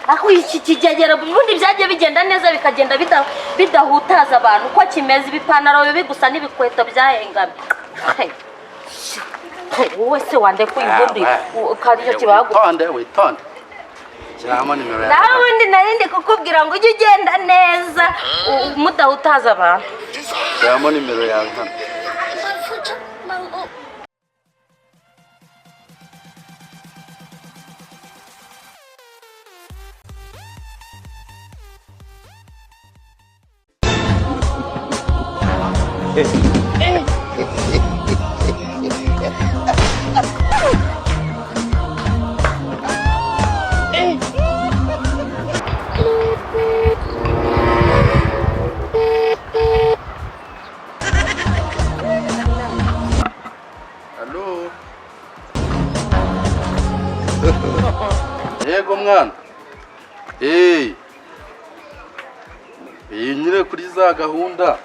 Aho iki kigegera, ubundi byagiye bigenda neza, bikagenda bidahutaza abantu. Uko kimeze, ibipantaro bibi gusa n'ibikweto byahengamye. Wowe se wandekuye ubundi kariyo kibagu? Witonde, witonde, shyiramo nimero yawe. Naho ubundi nari ndi kukubwira ngo ujye ugenda neza, mudahutaza abantu. Shyiramo nimero yawe hano. Allo? Yego mwana. Iyi nyine kuri za gahunda.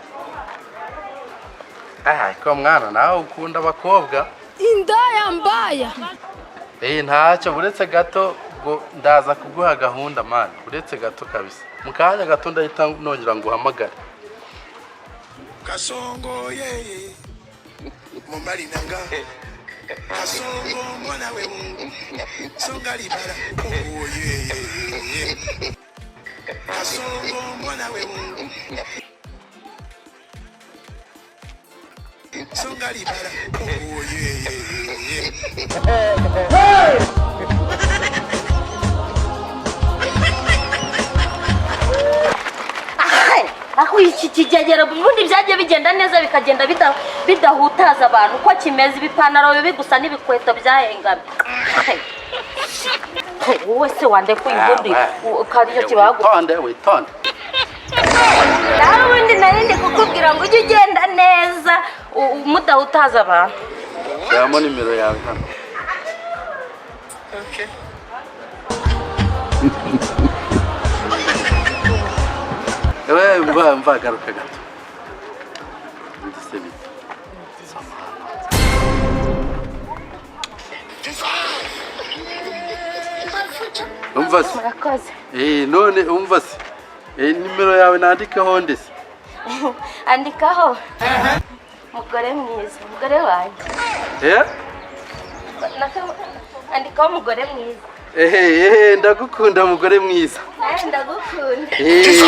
Ah, ariko mwana, nawe ukunda abakobwa. Indaya mbaya. Ntacyo, uretse gato ngo ndaza kuguha gahunda man, uretse gato kabisa. Mu kanya gato ndahita nongera nguhamagare. Kasongo yeye mobali na nga, Kasongo mwana we Mungu songa libala, oh yeye Kasongo mwana we Mungu songa libala, oh yeye. Aho iki kigegera, ubundi byagiye bigenda neza, bikagenda bidahutaza abantu. Uko kimeze, ibipantaro bibi gusa n'ibikweto byahengamye. Wowe se wandekuye ubundi kariyo kibagu? Witonde, witonde. Naho ubundi nari ndi kukubwira ngo ujye ugenda neza, mudahutaza abantu. Shyiramo nimero yawe hano. Okay. Ewe, mva, garuka gato. Ndise bite? Soma hano. Umva se. Murakoze. None umva se. Nimero yawe nandikeho ndese? Andikaho mugore mwiza, umugore wanjye. Eh? Andikaho mugore mwiza. Ndagukunda mugore mwiza. Nawe ndagukunda. Eh.